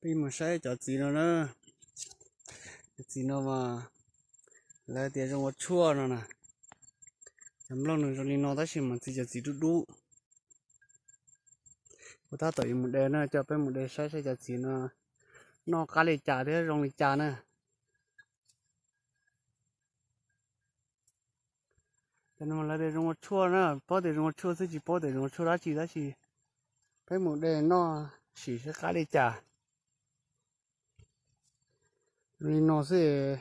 Peb mus saib cov txiv no na. Cov txiv no mas lawv tias zoo ua tshuaj no na. Cov nplooj nws zoo li no tab sis mas txiv cov txiv dub dub. Kuv tab tom yuav mus de na, coj peb mus de saib saib cov txiv no noj qab li cas thiab zoo li cas na. Cov no lawv tias zoo ua tshuaj na, paub tias zoo ua tshuaj xwb tsis paub tias zoo ua tshuaj dab tsi tab sis peb mus de noj sim saib qab li cas. Li no xwb,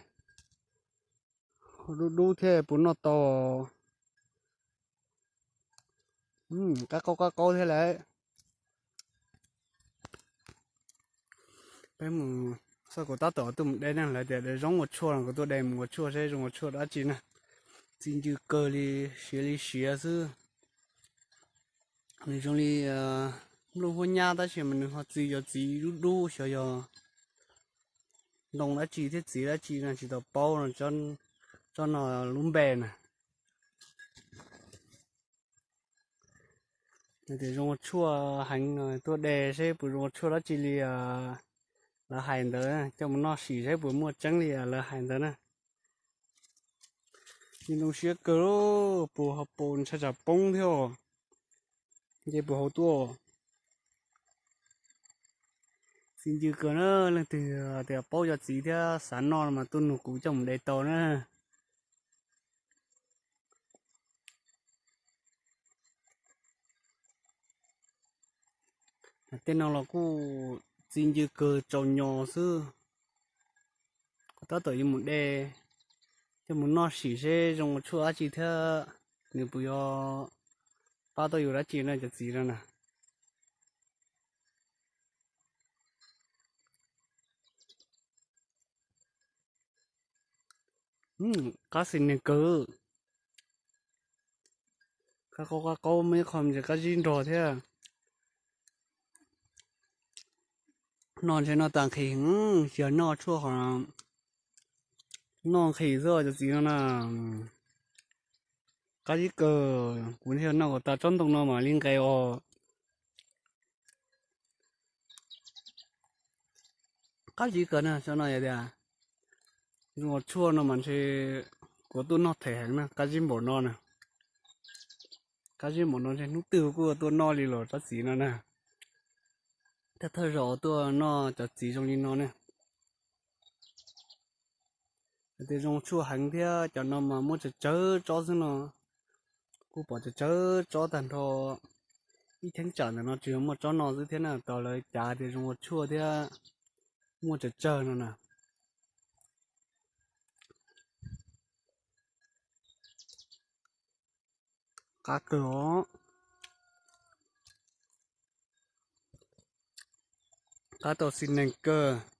dub dub thiab puas noj tau. Qab qaub qab qaub thiab lawm. Peb mus, xav kuv tab tom tuaj mus de ne, lawv tias de zoo ua tshuaj no, kuv tuaj de mus ua tshuaj seb zoo ua tshuaj dab tsi na. Txi ncw kawg li, siav li siav xwb. Nws zoo li nplooj huab nyab tab sis mas nws ho txi cov txiv dub dub xyov yog ntoo dab tsi thiab txiv dab tsi no tsis tau paub no, tsob no lub npe na. Tias zoo ua tshuaj heev no, tuaj de seb puas zoo ua tshuaj dab tsi li lawv hais ntawd, coj mus noj sim seb puas muaj tseeb li lawv hais ntawd na. Txi ntoo siab kawg, puas ho puas ntshai tsam poob thiab os. Nce puas hauv tuaj. Txi ncw kawg na, leej twg tias paub cov txiv thiab xav noj mas tuaj nug kuv coj mus de tau na. Tej no los kuj txi ncw kawg tsaus nyos xwb. Kuv tab tom yuav mus de, coj mus noj sim seb zoo ua tshuaj dab tsi thiab nws puas yuav pab tau yus dab tsi no cov txiv no na. Qab xis nees kawg. Qab qaub qab qaub muaj ib qho ntses qab zib nrog thiab. Noj ntshe noj tag nqhis, xyov noj tshuaj qhov noj nqhis xwb cov txiv no na. Qab zib kawg, kuv ntshe noj kom tas tsob ntoo no mam li nqes os. Qab zib kawg na, xyov no yog tias zoo ua tshuaj no mas ntshe kuv tuaj noj them heev na, qab zib npaum no na. Qab zib npaum no ntshe hnub twg kuj tuaj noj li los tsob txiv no na. Thawj thawj zaus tuaj noj cov txiv zoo li no ne. Hais tias zoo tshuaj heev thiab, cov no mas muaj tsawg tsawg tsob xwb no. Kuj pom tsawg tsawg tsob tag nrho. Ib cheeb tsam ntawm no tsuas yog muaj tsob no xwb thiab na, tos lawv cav tias zoo ua tshuaj thiab muaj tsawg tsawg no na. Qab kawg os. Qab tau xis nees kawg.